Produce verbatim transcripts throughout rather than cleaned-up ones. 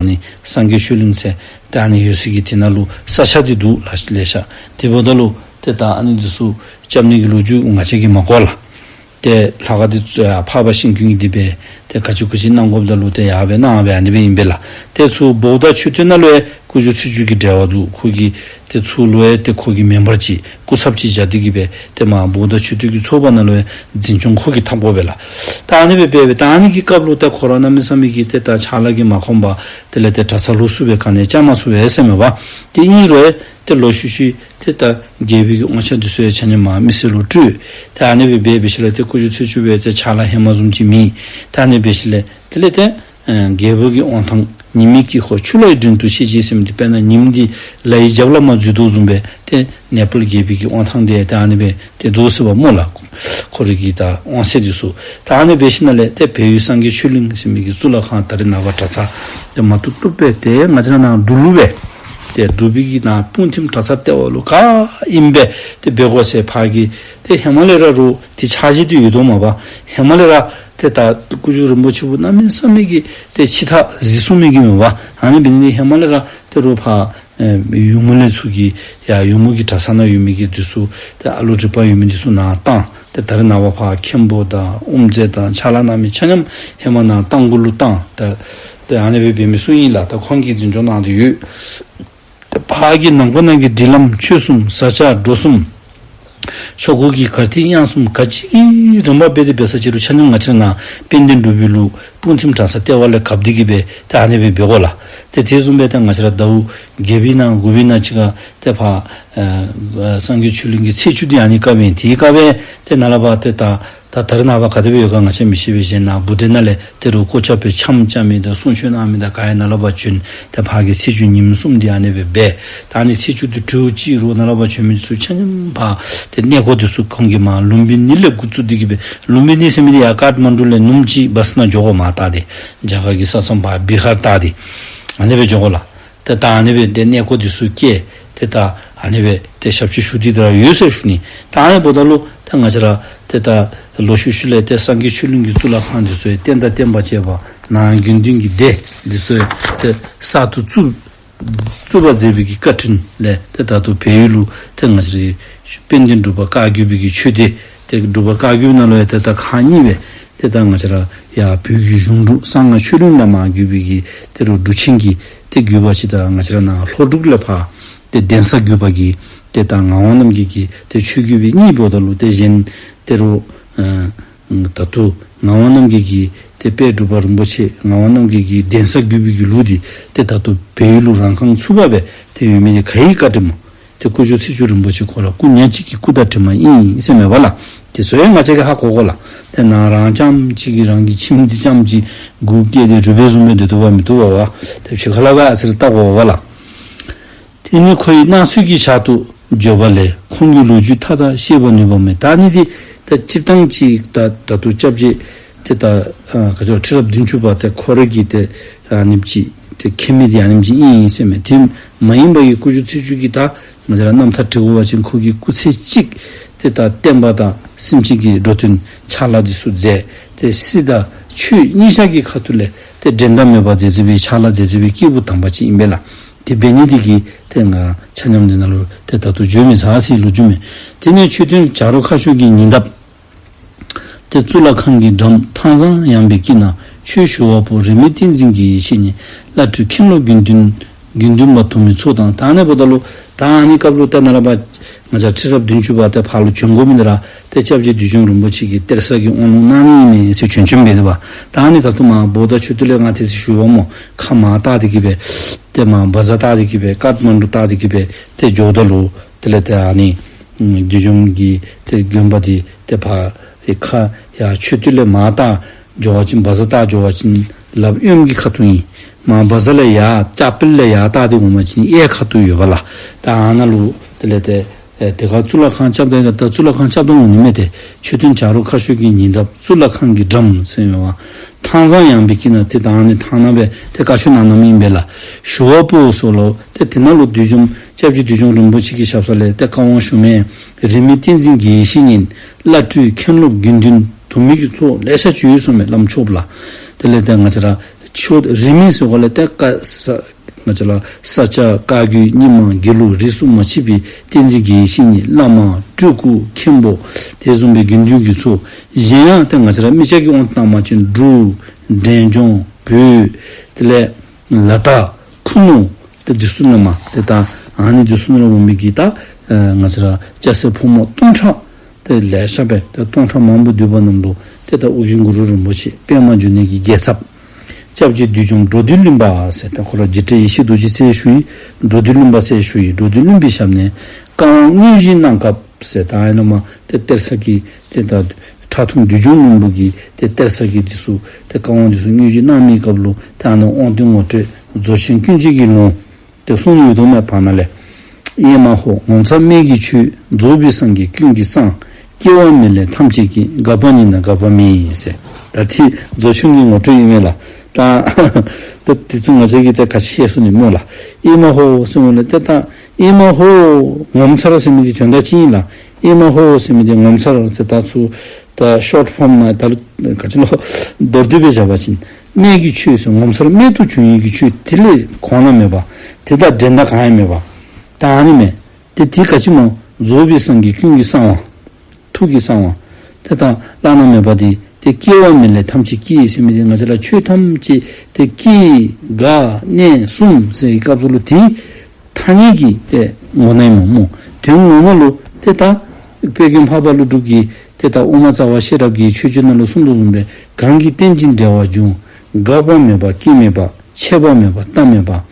ནི་སངས་རྒྱས་ཆོས་གླིང་ཟེར་ཏེ་ཨ་ནི་ཡོད་ས་གི་དེ་ནང་ལུ་ས་ཆ་འདི་འདུག་ལགས། ལེ་ཤ་དེ་འབདཝ་ད་ལུ་ཏེ་ད་ཨ་ནི་འདི་ཚུ་རྐྱབ་ནི་གི་ལོ་རྒྱུས་ང་བཅས་ཀྱིས་མ་གོ་ལགས། ཏེ་ལྷ་ཁང་འདི་ཚུ་ཡང་འཕགས་པ་ཤིང་ཀུན་གྱིས་འདི་སྦེ་ཏེ་ག་ཅི་གུ་ཅི་གནང་དགོཔ་ད་ལུ་ཏེ་ཡར་སྦེ་གནང་སྦེ་ཨ་ནི་སྦེ་ཨིན་པས་ལགས། ཏེ་ཚུར་བོ་དྷ་མཆོད་རྟེན་ནང་ལུ་ཡང་སྐུ་བཞུགས་ཚེས་བཅུ་གི་གྲལ་བ་འདུག། ཁོ་གི་ཏེ་ཚུར་ལུ་ཡང་ཏེ་ཁོ་གི་མེ་འབར་ཅིག་སྐུ་ཚབ་ཅིག་བཞག་སྟེ་གི་སྦེ་ཏེ་མར་བོ་དྷ་མཆོད་རྟེན་གྱི་ཚོགས་པ་ནང་ལུ་ཡང་འཛིན་སྐྱོང་ཁོ་གིས་འཐབ་དགོ་པས་ལགས། ད་ཨ་ནི་སྦེ་འབད་སྦེ་ད་ཨ་ནི་གི་སྐབས་ལུ་ད་ཁོ་ར་གནམ་མེད་ས་མེད་ཀྱི་ཏེ་ད་ཕྱག་ལཱ་གིས་མ་ཁོམ་པར་དེ་ལས་ཏེ་གྲྭ་ཚང་ལོག་ཚུགས་པའི་ག་ནི་ཡང་བཅར་མ་ཚུགས་པས་ཟེར་མས་པ། ཏེ་ཨིན་རུང་ཏེ་ལོག་ཤུལ་ཤུལ་ཏེ་ད་རྒྱལ་པོའི་གི་དབང་ཆ་འདི་ཚུ་ཡང་ཆ་མཉམ་མར་མི་སེར་ལུ་སྤྲོད། ཏེ་ཨ་ནི་སྦེ་འབད་འབད་ཞིནམ་ལས་ཏེ་སྐུ་བཞུགས་ཚེས་བཅུ་སྦེ་ཏེ་ཕྱག་ལཱ་ཧེ་མ་བཟུམ་ཅིག་མེད། ཏེ་ཨ་ནི་འབད་ཞིནམ་ལས་དེ་ལས་ཏེ་ཨ་རྒྱལ་པོ་གི་དབང་ཐང་ཉི་མའི་དཀྱིལ་འཁོར་ཆུ་ལྷའི་མདུན་དུ་ཤེས་བྱའི་ཟེར་མི་འདི་དཔེར་ན་ཉིམ་འདི་ལྷའི་རྒྱབ་ལས་མར་འཛུལ་དོ་བཟུམ་སྦེ་ཏེ་ནེ་པཱལ་རྒྱལ་པོའི་གི་དབང་ཐང་འདི་ཏེ་ཨ་ནི་སྦེ་ཏེ་རྫོགས་སོ་བ་སྨོ་ལགས། ཁོ་རའི་གི་ད་དབང་ཚད་འདི་ཚུ། ད་ཨ་ནི་འབད་ཞིནམ་ལས་ཏེ་བལ་ཡུལ་སངས་རྒྱས་ཆོས་གླིང་ཟེར་མི་གི་གཙུག་ལག་ཁང་ད་རེས་ནངས་པ་གྲྭ་ཚང་ཏེ་མ་བཏུབ་བཏུབ་སྦེ་ཏེ་ང་བཅས་ར་ནཱ་འབྲུག་ལུ་སྦེ་ཏེ་འབྲུག་པའི་གི་ནཱ་སྤུངས་ཐིམ་གྲྭ་ཚང་ལྟེ་བ་ལུ་ག་ཨིནམ་སྦེ་ཏེ་འབད་དགོ་ཟེར་ཕར་གི་ཏེ་ཧེ་མ་ལས་ར་རུང་ཏེ་འཆར་གཞི་འདི་ཡོད་དོ་མས་པ། ཧེ་མ་ལས་ར་ཏེ་ད་སྐུ་ཞབས་རིན་པོ་ཆེ་བོ་གནམ་མེད་ས་མེད་ཀྱི་ཏེ་ཕྱི་ཐག་གཟིགས་སོང་མི་གི་མས་པ། ཨ་ནི་འབད་ནི་འདི་ཧེ་མ་ལས་ར་ཏེ་རུང་ཕར་ཨེ་ཡུ་མོ་ལས་ཚུར་གྱི་ཡར་ཡུ་མོ་གི་གྲྭ་ཚང་ནང་ཡོད་མི་གི་འདི་ཚུ་ཏེ་ཨ་ལུ་རིག་པ་ཡོད་མི་འདི་ཚུ་ནཱ་བཏང་། ཏེ་ད་རེས་ནངས་པ་ཕར་མཁན་པོ་དང་དབུ་མཛད་དང་ཕྱག་ལཱ་གནང་མི་ཆ་མཉམ་ཧེ་མ་ནཱ་རྟ་མགོ་ལུ་བཏང་། ཏེ་ཏེ་ཨ་ནི་སྦེ་འབད་མི་ཚུ་ཨིན་ལགས། ད་ཁོང་གིས་འཛིན་སྐྱོང་གནང་སྟེ་ཡོད། ཏེ་ཕར་གྱི་ནང་འཁོད་ནང་གི་སྒྲིག་ལམ་ཆོས་གསུམ་བཟའ་བཅའ་འགྲོ་གསུམ་ཆོ་ག་གི་གར་ཐིག་དབྱངས་གསུམ་ག་ཅི་གི་རིམ་པ་སྦེ་ཏེ་འབད་ས་ཅི་རུང་ཆ་མཉམ་ང་བཅས་ར་ནཱ་དཔལ་ལྡན་འབྲུག་པའི་ལུ་སྤུངས་ཐིམ་གྲྭ་ཚང་ལྟེ་བ་ལས་བཀབ་སྟེ་གི་སྦེ་ཏེ་ཨ་ནི་སྦེ་འབད་དགོ་ལགས། ཏེ་དེ་བཟུམ་སྦེ་ཏེ་ང་བཅས་ར་ཟླཝ་བརྒྱད་པའི་ནང་དགུ་པའི་ནང་ཅིག་ཁར་ཏེ་ཕར་ཨེ་སངས་རྒྱས་ཆོས་གླིང་གི་ཚེས་བཅུ་འདི་ཨ་ནི་བཀབ་ཨིན། དེ་བཀབ་སྦེ་ཏེ་ནཱ་ལས་ཕར་ཏེ་ད་ད་ད་རེས་ནངས་པ་ག་དེ་སྦེ་ཡོད་ག་ང་བཅས་མི་ཤེས་པས། གཞན་ནཱ་སྦུག་གྲལ་ནང་ལས་ཏེ་རུང་སྐུ་ཚབ་སྦེ་འཆམ་རྐྱབ་མི་དང་གསུང་ཆོག་གནང་མི་དང་ག་ཡང་ནཱ་ལས་ཕར་བྱོན། ཏེ་ཕར་གྱི་ཚེས་བཅུ་ཉིནམ་གསུམ་འདི་ཨ་ནི་སྦེ་འབད། ད་ཨ་ནི་ཚེས་བཅུ་འདི་གྲོལ་ཅི་རུང་ནཱ་ལས་ཕར་བྱོན་མི་ཚུ་ཆ་མཉམ་ཕར་ཏེ་གནས་སྐོར་འདི་ཚུ་ཁོང་གིས་མར་ལུམ་བི་ནི་ལས་འགོ་བཙུགས་ཏེ་གི་སྦེ། ལུམ་བི་ནི་ཟེར་མི་འདི་ཡར་ཀཊ་མན་ཌུ་ལས་ནུབ་ཅིག་བཱས་ནང་འགྱོ་དགོ། མར་བལྟ་སྟེ་རྒྱ་གར་གྱི་ས་མཚམས་ཕར་བི་ཧར་བལྟ་སྟེ་ཨ་ནི་སྦེ་འགྱོ་དགོ་ལགས། ཏེ་ད་ཨ་ནི་སྦེ་ཏེ་གནས་སྐོར་འདི་ཚུ་བསྐྱལ། ཏེ་ད་ཨ་ནི་སྦེ་ཏེ་ཞབས་ཕྱི་ཞུ་སྟེ་ད་ར་ཡོད་ཟེར་ཞུ་ནི། ད་ཨ་ནི་འབདཝ་ད་ལུ་ཏེ་ང་བཅས་ར་ཏེ་ད་ལོག་ཤུལ་ཤུལ་ལས་ཏེ་སངས་རྒྱས་ཆོས་གླིང་གི་གཙུག་ལག་ཁང་འདི་ཚུ་ཡང་རྟེན་དང་བརྟེན་པ་བཅས་པ་ནང་དགེ་འདུན་གྱི་སྡེ་འདི་ཚུ་ཡང་ཏེ་གསར་དུ་བཙུགས་བཙུགས་པར་མཛད་པའི་གི་བཀའ་དྲིན་ལས་ཏེ་ད་ལྟོ་བལ་ཡུལ་ལུ་ཏེ་ང་བཅས་རའི་དཔལ་ལྡན་འབྲུག་པ་བཀའ་བརྒྱུད་པའི་གི་ཆོས་སྡེ་ཏེ་འབྲུག་པ་བཀའ་བརྒྱུད་ནང་ལུ་ཡང་ཏེ་ད་ཁག་གཉིས་སྦེ་ཏེ་ད་ང་བཅས་ར་ཡར་བོད་ཀྱི་གཞུང་འབྲུག་གསང་སྔགས་ཆོས་གླིང་ལས་མར་བརྒྱུད་པའི་གི་ཏེ་རུང་འབྲུག་ཆེན་གྱི་ཏེ་བརྒྱུད་པ་ཅིག་དང་ང་བཅས་ར་ནཱ་ལྷོ་འབྲུག་ལས་ཕར་ཏེ་གདན་ས་བརྒྱུད་པ་གི་ཏེ་ད་ངག་དབང་རྣམ་རྒྱལ་གྱི་ཏེ་ཆོས་བརྒྱུད་པའི་གཉིས་འབདཝ་ད་ལུ་ཏེ་གཞན་ཏེ་རུང་ཨ་ད་ལྟོ་ངག་དབང་རྣམ་རྒྱལ་གྱི་ཏེ་དཔལ་འབྲུག་པ་རིན་པོ་ཆེ་ངག་དབང་རྣམ་རྒྱལ་གྱི་གདན་ས་བརྒྱུད་པའི་གི་ལུགས་འདི་ཏེ་ད་ལྟོ་བལ་ཡུལ་ལུ་རང་རྐང་ཚུགས་པ་སྦེ་ཏེ་ཡོད་མི་འདི་ག་གི་བཀའ་དྲིན་སྨོ། ཏེ་སྐུ་ཞབས་ཚེས་བཅུ་རིན་པོ་ཆེ་ཁོ་ར་སྐུ་ཉག་གཅིག་གི་སྐུ་དང་གྲིབ་མ་ཨིན་ཟེར་མས་པ་ལགས། དེ་ཚུ་ཡང་ང་བཅས་ཀྱིས་ཧ་གོ་དགོ་ལགས། ཏེ་ནཱ་རང་རྐྱངམ་གཅིག་གིས་རང་གི་ཁྱིམ་འདི་རྐྱངམ་གཅིག་གུ་བཀལ་ཏེ་རུས་སྦལ་བཟུམ་སྦེ་སྡོད་དོ་བ་མི་བཏུབ་པས་པ། ཏེ་ཕྱི་ཁ་ལས་ཕར་ཨ་ཙི་རེ་བལྟ་དགོ་པས་པ་ལགས། དེ་ནི་ཁོ་ཡི་སྣང་ཚུལ་གྱི་ཞག་ཏུ་བརྗོད་པ་ལས་ཁོང་གི་ལོ་རྒྱུས་མཐའ་དག་ཤེས་པར་ནུས་པ་མེད། ད་ནི་འདི་ད་སྤྱིར་བཏང་ཅིག་ད་ད་ལྟོ་སྐྱབས་རྗེ་ཏེ་ད་ཨ་ག་ཅི་ཁྲི་རབས་བདུན་ཅུ་པ་ཏེ་ཁོ་ར་གི་ཏེ་ཨ་ནེམ་ཅིག་ཏེ་མཁྱེན་མི་འདི་ཨ་ནེམ་ཅིག་ཨིན་ཨིན་ཟེར་མས། དེ་མ་ཡིན་པ་གི་སྐུ་ཞབས་ཚེས་བཅུ་གི་ད་ང་བཅས་ར་རྣམ་ཐར་འབྲི་དགོ་པ་ཅིན་ཁོ་གིས་སྐུ་ཚེ་གཅིག་ཏེ་ད་བསྟན་པ་དང་སེམས་ཅན་གྱི་འགྲོ་དོན་ཕྱག་ལཱ་འདི་ཚུ་མཛད། ཏེ་སྲིད་དང་ཆོས་གཉིས་ཆ་གི་ཁ་ཐུག་ལས་ཏེ་འགྲན་ཟླ་མེད་པར་མཛད་མཛད་པའི་ཕྱག་ལཱ་མཛད་མཛད་པའི་སྐྱེས་བུ་དམ་པ་ཅིག་ཨིན་པས་ལགས། དེ་འབད་ནི་འདི་གིས་ཏེ་ང་ཆ་མཉམ་འདི་ནང་ལུ་ཏེ་ད་ལྟོ་བརྗོད་མི་ཚར་ཟེར་ལོ་རྒྱུས་མས། དེ་ནས་མཆོད་རྟེན་བྱ་རོག་ཁ་ཤོར་གྱི་ཉེ་འདབས་ཏེ་གཙུག་ལག་ཁང་གི་འགྲམ་ཐང་བཟང་ཡངས་པའི་དཀྱིལ་ན་ཆོས་ཞུ་བ་པོ་རིས་མེད་བསྟན་འཛིན་དགེ་བའི་བཤེས་གཉེན་བླ་སྤྲུལ་མཁན་སློབ་དགེ་འདུན་དགེ་འདུན་པ་དུ་མའི་ཚོགས་དང་། ད་ཨ་ནི་འབདཝ་ད་ལུ་ད་ཨ་ནི་སྐབས་ལུ་ད་ནཱ་ལས་ཕར་ང་བཅས་ཁྲི་རབས་བདུན་ཅུ་པ་ཏེ་ཕར་ལུ་བྱོན་དགོ་མི་འདི་ར་ཏེ་སྐྱབས་རྗེ་བདུད་འཇོམས་རིན་པོ་ཆེ་གིས་གཏེར་གསར་གྱི་དབང་ལུང་གནང་ནི་ཨིན་མས་ཟེར་བྱོན་བྱོནམ་འབད་དེ་པ། ད་ཨ་ནི་ད་ལྟོ་མར་བོ་དྷ་མཆོད་རྟེན་ལས་ང་ཏེ་ཟེར་ཞུ་བ་སྨོ། ཁ་མར་བལྟ་སྟེ་གི་སྦེ་ཏེ་མར་བ་ཛར་བལྟ་སྟེ་གི་སྦེ་ཀཊ་མན་ཌུ་བལྟ་སྟེ་གི་སྦེ་ཏེ་འགྱོཝ་ད་ལུ་དེ་ལས་ཏེ་ཨ་ནི་བདུད་འཇོམས་ཀྱི་ཏེ་དགོན་པ་འདི་ཏེ་ཕར་ཁ་ཡར་མཆོད་རྟེན་ལས་མར་བལྟ་འགྱོ་བ་ཅིན་བ་ཛར་བལྟ་འགྱོ་བ་ཅིན་ལགཔ་གཡོནམ་གྱི་ཁ་ཐུག་ཨིན། མར་བ་ཛར་ལས་ཡར་ཅ་པིལ་ལས་ཡར་བལྟ་སྟེ་འོང་པ་ཅིན་གཡས་ཁ་ཐུག་ཡོད་པས་ལགས། ད་ཨ་ནཱ་ལུ་དེ་ལས་ཏེ་ཨེ་དེ་ཁར་གཙུག་ལག་ཁང་རྐྱབ་ད་ད་གཙུག་ལག་ཁང་རྐྱབ་ད་འོང་ནི་མས། ཏེ་མཆོད་རྟེན་བྱ་རོག་ཁ་ཤོར་གྱི་ཉེ་འདབས་གཙུག་ལག་ཁང་གི་འགྲམ་ཟེར་མས་པ། ཐང་བཟང་ཡངས་པའི་དཀྱིལ་ན་ཏེ་ད་ཨ་ནི་ཐང་ནང་སྦེ་ཏེ་བཀའ་ཆོས་གནང་གནངམ་ཨིན་པས་ལགས། ཞུ་བ་པོ་ཟེར་ལོ། ཏེ་དེ་ནང་ལུ་བདུད་འཇོམས་སྐྱབས་རྗེ་བདུད་འཇོམས་རིན་པོ་ཆེ་གི་ཞབས་ས་ལས་ཏེ་བཀའ་དབང་ཞུ་མི་རིས་མེད་བསྟན་འཛིན་དགེ་བའི་བཤེས་གཉེན་བླ་སྤྲུལ་མཁན་སློབ་དགེ་འདུན་དུ་མའི་གི་ཚོགས་ལེ་ཤ་ཅིག་ཡོད་ཟེར་མས་བླམ་ཆོསཔ་ལགས། དེ་ལས་ཏེ་ང་བཅས་ར་ ཆོས་རིས་མེད་ཟེར་གོ་ལས་ཏེ་བཀའ་ས་ང་བཅས་ར་ས་སྐྱ་བཀའ་བརྒྱུད་རྙིང་མ་དགེ་ལུགས་རིས་སུ་མ་ཆད་པའི་བསྟན་འཛིན་དགེ་བའི་བཤེས་གཉེན་བླ་མ་སྤྲུལ་སྐུ་མཁན་པོ་དེ་བཟུམ་སྦེ་དགེ་འདུན་གྱི་ཚོགས། གཞན་ཡང་ཏེ་ང་བཅས་ར་མི་སྐྱ་གི་དབང་དུ་བཏང་བ་ཅིན་འབྲུག་འབྲས་ལྗོངས་བོད་དེ་ལས་ལ་དྭགས་ཁུ་ནུ་ཏེ་འདི་ཚུ་ནང་མ་ཏེ་ད་ཨ་ནི་འདི་ཚུ་ནང་ལུ་འོང་མི་གི་ད་ང་བཅས་ར་སྐྱ་སེར་ཕོ་མོ་སྟོང་ཕྲག་ཏེ་ལེ་ཤ་སྦེ་ཏེ་སྟོང་ཕྲག་མང་པོ་འདུས་པ་རྣམས་ལུ་ཏེ་ད་ཨོ་རྒྱན་གུ་རུ་རིན་པོ་ཆེ་པདྨ་འབྱུང་གནས་ཀྱི་རྒྱལ་ཚབ། སྐྱབས་རྗེ་བདུད་འཇོམས་འགྲོ་འདུལ་གླིང་པ་ཟེར་ཏེ་ཁོ་ར་འཇིགས་བྲལ་ཡེ་ཤེས་རྡོ་རྗེ་ཟེར་ཞུ་ཡི། འགྲོ་འདུལ་གླིང་པ་ཟེར་ཞུ་ཡི། འགྲོ་འདུལ་གླིང་པའི་ཞབས་ནས་བཀའ་དབང་དངོས་གཞི་གནང་སྐབས་ཟེར་ད་ཨ་ནི་མ་ཏེ་གཏེར་གསར་གྱི་ཏེ་ད་ཁྲག་འཐུང་བདུད་འཇོམས་སློབ་དཔོན་གྱི་ཏེ་གཏེར་གསར་གྱི་འདི་ཚུ་ཏེ་བཀའ་དབང་འདི་ཚུ་དངོས་གཞི་གནང་མི་སྐབས་ལུ་ཏེ་ཨ་ནི་དབང་དོན་ངོ་སྤྲོད་རྫོགས་ཆེན་ཀུན་བྱེད་ཀྱི་ལུང་ཏེ་གསུངས་ཡོད་དོ་མས་བར་ན་ལས། ཨེ་མ་ཧོ། ངོ་མཚར་སྨན་གྱི་ཆོས། རྫོགས་པའི་སངས་རྒྱས་ཀུན་གྱི་གསང་། སྐྱེ་བ་མེད་ལས་ཐམས་ཅད་སྐྱེས། འགག་པ་ཉིད་ན་འགག་པ་མེད་ཟེར། ད་ཏེ་རྫོགས་ཆེན་གྱི་ངོ་སྤྲོད་ཨིན་མས་ལགས། ད་ད་དེ་ཚུ་ང་བཅས་ཀྱིས་ད་ག་ཅི་བཤད་ཚུགས་ནི་སྨོ་ལགས། ཨེ་མ་ཧོ་ཟེར་སྨོ་ལགས། ཏེ་ད་ཨེ་མ་ཧོ། ངོ་མཚར་ཟེར་མི་འདི་དོན་དག་ཅིག་ཨིན་ལགས། ཨེ་མ་ཧོ་ཟེར་མི་འདི་ངོ་མཚར་ཟེར་ད་ཚུ་ད་ཤོཊ་ཕོམ་ནང་ད་ལུ་ག་ཅི་ལོ་མདོར་བསྡུས་སྦེ་བཞག་པ་ཅིན་སྨན་གྱི་ཆོས་ཟེར་ངོ་མཚར་རྨད་དུ་བྱུང་ཡི་གི་ཆོས་དེ་ལས་གོང་ན་མེད་པ། དེ་དང་འགྲན་ཟླ་གང་ཡང་མེད་པ། ད་ཨ་ནི་མས། ཏེ་དེ་ག་ཅི་སྨོ། རྫོགས་པའི་སངས་རྒྱས་ཀུན་གྱི་གསང་བ། ཐུགས་ཀྱི་གསང་བ། དེ་དང་བླ་ན་མེད་པ་དེ་ཏེ་སྐྱེ་བ་མེད་ལས་ཐམས་ཅད་སྐྱེས་ཟེར་མི་དེ་ང་བཅས་ར་ཆོས་ཐམས་ཅད་ཏེ་སྐྱེ་འགག་གནས་གསུམ་ཟེར་བའི་སྐབས་སུ་ལུ་དེ་ཐ་སྙད་ཀྱི་ཏེ་ངོ་ན་ཨིན་མས་སྨོ། དོན་ངོ་མ་ལུ་ཏེ་ད་དཔལ་མགོན་འཕགས་པ་ཀླུ་སྒྲུབ་ཀྱིས་ཏེ་ད་དབུ་མ་རྩ་བ་ཤེས་རབ་ཀྱི་ཆོས་སྤྱོད་ནང་ལུ་གསུངས་དོ་བཟུམ་སྦེ་གང་གིས་རྟེན་ཅིང་འབྲེལ་བར་འབྱུང་། འགག་པ་མེད་པ་སྐྱེ་མེད་པ། ཆད་པ་མེད་པ་རྟག་མེད་པ།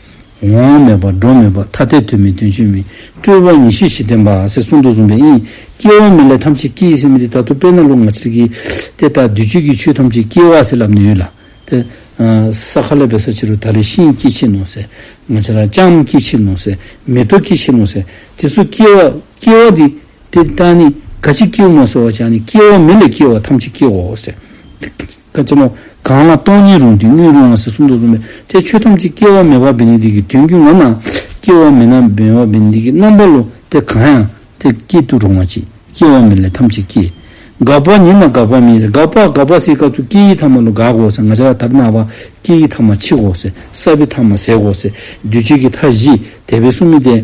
འོང་བ་མེད་པ་འགྲོ་མེད་པ། ཐ་དད་དོན་མེད་དོན་གཅིག་མིན། སྤྲོས་པ་ཉེར་ཞི་ཞི་བསྟན་པ་ཟེར་གསུངས་དོ་བཟུམ་སྦེ་ཨིན། སྐྱེ་བ་མེད་ལས་ཐམས་ཅད་སྐྱེས་ཟེར་མི་དེ་ད་ལྟོ་དཔེར་ན་ལུ་ང་བཅས་ཀྱིས་ཏེ་ད་འདུས་བྱས་ཀྱི་ཆོས་ཐམས་ཅད་སྐྱེ་བ་ཟེར་སླབ་ནི་ཡོད་ལགས། ཏེ་ཨ་ས་ཁ་ལས་འབད་ས་ཅི་རུང་ད་རེས་ཤིང་སྐྱེས་ཆི་ནུག་ཟེར། ང་བཅས་ར་ལྕངམ་སྐྱེས་ཆི་ནུག་ཟེར། མེ་ཏོག་སྐྱེས་ཆི་ནུག་ཟེར། དེ་ཚུ་སྐྱེ་བ་སྐྱེ་བ་དེ་ཏེ་ད་ཨ་ནི་ག་ཅི་སྐྱེཝ་སྨོ་ཟེར་བ་ཅིན་ཨ་ནི་སྐྱེ་བ་མེད་ལས་སྐྱེ་བ་ཐམས་ཅད་སྐྱེའོ་ཟེར། ག་ཅི་སྨོ། གང་ལ་སྟོང་ཉིད་རུང་སྟེ་དངོས་རུང་བ་ཟེར་གསུངས་དོ་བཟུམ་སྦེ་ཏེ་ཆོས་ཐམས་ཅད་སྐྱེ་བ་མེད་པ་འབད་ནི་དེ་གིས་དོན་གྱི་ངོ་ན་སྐྱེ་བ་མེད་ན་མེད་པ་འབད་ནི་དེ་གིས་རྣམ་པ་ལུ་ཏེ་གང་ཡང་ཏེ་སྐྱེ་དུ་རུང་བ་ཅིག། སྐྱེ་བ་མེད་ལས་ཐམས་ཅད་སྐྱེས། འགག་པ་ཉིད་ན་འགག་པ་མེད་ཟེར། འགག་པ་འགག་པ་ཟེར་སྐབས་སུ་སྐྱེ་བའི་མཐའ་མ་ལུ་འགག་དགོ་ཟེར། ང་བཅས་ར་ད་རེས་ནངས་པ་སྐྱེ་བའི་མཐའ་མ་འཆི་དགོ་ཟེར། བསགས་པའི་མཐའ་མ་ཟད་དགོ་ཟེར། འདུས་བྱས་ཀྱི་མཐའ་བཞི་དེ་སྦེ་གསུངས་མི་དེ་